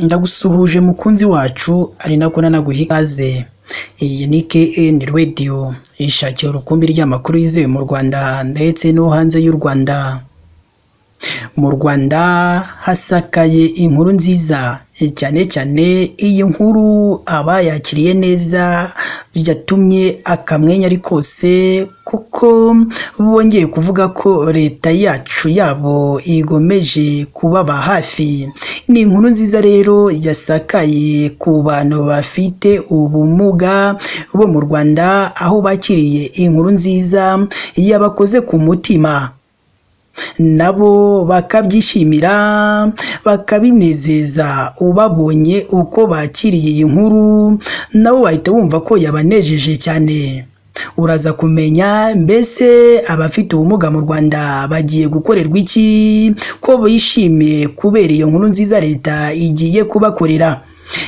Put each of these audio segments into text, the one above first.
Ndagusuhuje mukunzi wacu ari nako nanaguha ikaze. Iyi ni KN Radio ishakira urukumbi ry'amakuru yizewe mu Rwanda ndetse no hanze y'u Rwanda. Mu Rwanda hasakaye inkuru nziza cyane cyane iyi nkuru abayakiriye neza byatumye akamwenyu ari kose kuko bongeye kuvuga ko leta yacu yabo igomeje kubaba hafi. Ni inkuru nziza rero yasakaye ku bantu bafite ubumuga bo mu Rwanda aho bakiriye inkuru nziza yabakoze ku mutima nabo bakabyishimira bakabinezeza ubabonye uko bakiriye iyi nkuru nabo bahita bumva ko yabanejeje cyane. Uraza kumenya mbese abafite ubumuga mu Rwanda bagiye gukorerwa iki ko bishimiye kubera iyo nkuru nziza leta igiye kubakorera.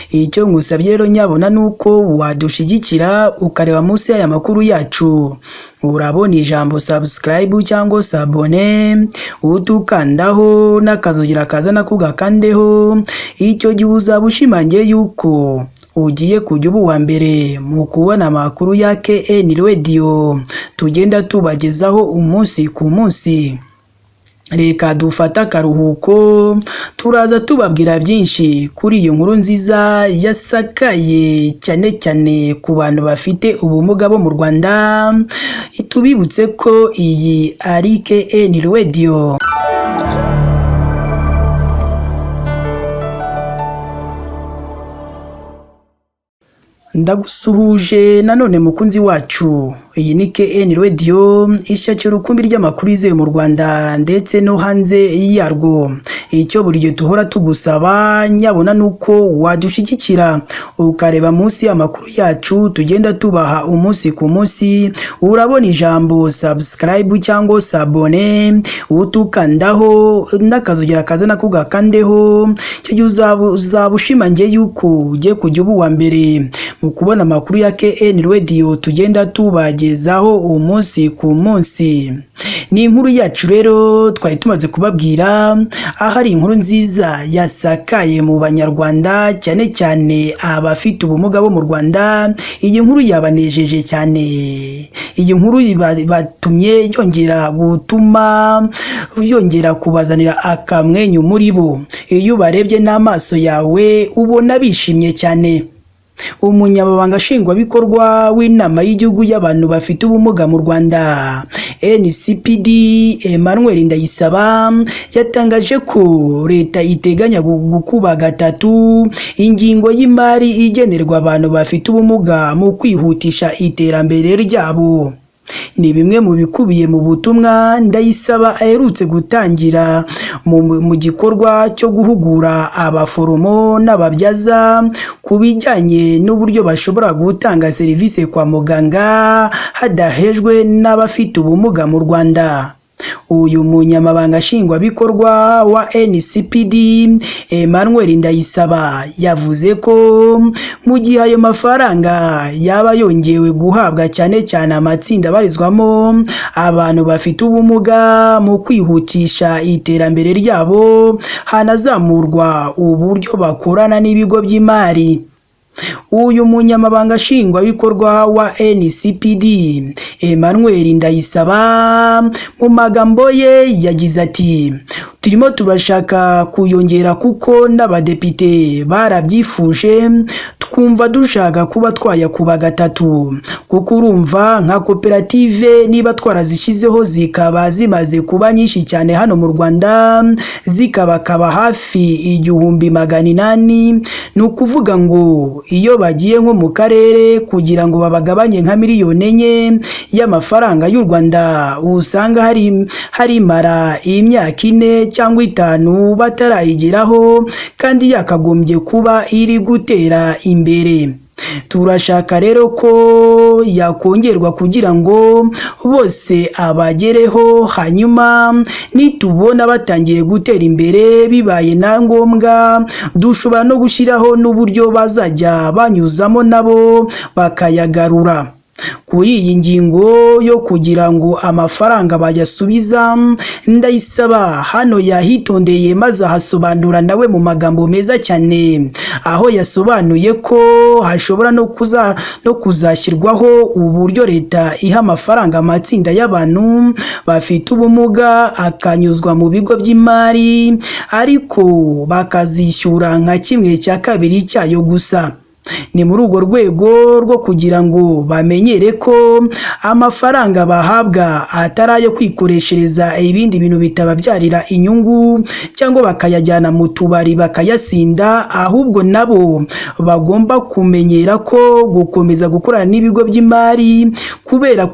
Icyo ngusabye rero nyabona ni uko wadushyigikira ukareba munsi y'aya makuru yacu urabona ijambo subscribe cyangwa s'abonner utukandaho n'akazugira kaza nako ugakandeho, icyo gihe uzaba ushimangiye yuko ugiye kujya uba uwa mbere mu kubona amakuru ya KN Radio tugenda tubagezaho umunsi ku munsi. Reka dufate akaruhuko turaza tubabwira byinshi kuri iyi nkuru nziza yasakaye cyane cyane ku bantu bafite ubumuga bo mu Rwanda, tubibutse ko iyi ari KN Radio. Ndagusuhuje nanone mukunzi wacu, iyi ni KN Radio ishakira urukumbi ry'amakuru yizewe mu Rwanda ndetse no hanze yarwo. Icyo buri gihe tuhora tugusaba nyabona ni uko wadushyigikira ukareba munsi y'amakuru yacu tugenda tubaha umunsi ku munsi, urabona ijambo subscribe cyangwa s'abonner utukandaho n'akazugira kaza nako ugakandeho, icyo gihe uzaba ushimangiye yuko ugiye kujya uba uwa mbere mu kubona amakuru ya KN Radio tugenda tubagezaho umunsi ku munsi. Ni inkuru yacu rero twari tumaze kubabwira aho ari inkuru nziza yasakaye mu banyarwanda cyane cyane abafite ubumuga bo mu Rwanda. Iyi nkuru yabanejeje cyane, iyi nkuru batumye yongera gutuma yongera kubazanira akamwenyu muri bo. Iyo ubarebye n'amaso yawe ubona bishimye cyane. Umunyamabanga nshingwabikorwa w'inama y'igihugu y'abantu bafite ubumuga mu Rwanda NCPD Emmanuel Ndayisaba yatangaje ko leta iteganya gukuba gatatu ingingo y'imari igenerwa abantu bafite ubumuga mu kwihutisha iterambere ryabo. Ni bimwe mu bikubiye mu butumwa Ndayisaba aherutse gutangira mu gikorwa cyo guhugura abaforomo n'ababyaza ku bijyanye n'uburyo bashobora gutanga serivisi kwa muganga hadahejwe n'abafite ubumuga mu Rwanda. Uyu munyamabanga nshingwabikorwa wa NCPD Emmanuel Ndayisaba yavuze ko mu gihe ayo mafaranga yaba yongewe guhabwa cyane cyane amatsinda abarizwamo abantu bafite ubumuga mu kwihutisha iterambere ryabo, hanazamurwa uburyo bakorana n'ibigo by'imari. Uyu munyamabanga nshingwabikorwa wa NCPD Emmanuel Ndayisaba mu magambo ye yagize ati turimo turashaka kuyongera kuko n'abadepite barabyifuje, twumva dushaka kuba twayakuba gatatu kuko urumva nka koperative niba twarazishyizeho zikaba zimaze kuba nyinshi cyane hano mu Rwanda zikabakaba hafi 1800, ni ukuvuga ngo iyo bagiye nko mu karere kugira ngo babagabanye nka 4 miliyoni y'amafaranga y'u Rwanda usanga harimara imyaka 4 cyangwa 5 batarayigeraho kandi yakagombye kuba iri gutera imbere. Turashaka rero ko yakongerwa kugira ngo bose abagereho, hanyuma nitubona batangiye gutera imbere bibaye na ngombwa dushobora no gushyiraho n'uburyo bazajya banyuzamo nabo bakayagarura. Kuri iyi ngingo yo kugira ngo amafaranga bayasubiza, Ndayisaba hano yahitondeye maze ahasobanura nawe mu magambo meza cyane, aho yasobanuye ko hashobora no kuzashyirwaho uburyo leta iha amafaranga amatsinda y'abantu bafite ubumuga akanyuzwa mu bigo by'imari, ariko bakazishyura nka 1/2 cyayo gusa. Ni muri urwo rwego rwo kugira ngo bamenyere ko amafaranga bahabwa atari ayo kwikoreshereza ibindi bintu bitababyarira inyungu, cyangwa bakayajyana mu tubari bakayasinda, ahubwo nabo bagomba kumenyera ko gukomeza gukorana n'ibigo by'imari kubera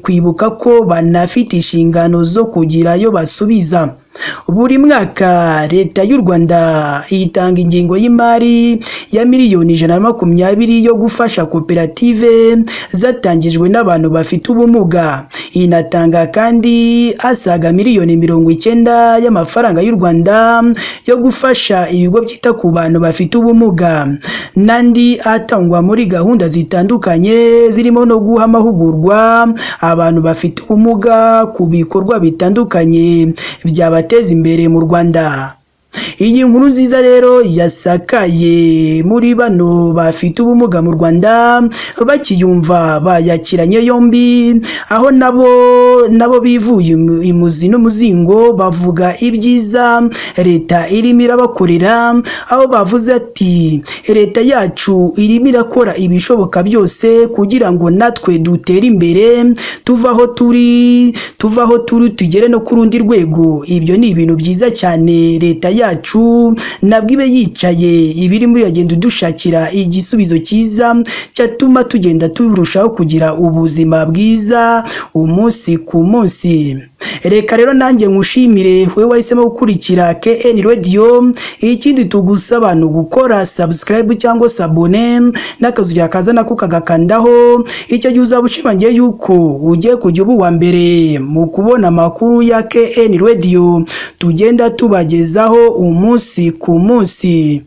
kwibuka ko banafite inshingano zo kugira ayo basubiza. Buri mwaka leta y'u Rwanda itanga ingengo y'imari ya miliyoni 120 yo gufasha koperative zatangijwe n'abantu bafite ubumuga. Inatanga kandi asaga miliyoni 90 y'amafaranga y'u Rwanda yo gufasha ibigo byita ku bantu bafite ubumuga, n'andi atangwa muri gahunda zitandukanye zirimo no guha amahugurwa abantu bafite ubumuga ku bikorwa bitandukanye byabateza imbere mu Rwanda. Iyi nkuru nziza rero yasakaye muri bano bafite ubumuga mu Rwanda, bakiyumva bayakiranye yombi, aho nabo bivuye imuzi n'umuzingo bavuga ibyiza leta irimo irabakorera, aho bavuze ati leta yacu irimo irakora ibishoboka byose kugira ngo natwe dutere imbere, tuva aho turi tugere no ku rundi rwego. Ibyo ni ibintu byiza cyane, leta yacu nabwo ibe yicaye ibirimo iragenda idushakira igisubizo cyiza cyatuma tugenda turushaho kugira ubuzima bwiza umunsi ku munsi. Reka rero nanjye nkushimire wowe wahisemo gukurikira KN Radio. Ikindi tugusaba ni ugukora subscribe cyangwa s'abonner n'akazu kaza nako kagakandaho. Icyo gihe uzaba ushimangiye yuko ugiye kujya uba uwa mbere mu kubona amakuru ya KN Radio tugenda tubagezaho umunsi ku munsi.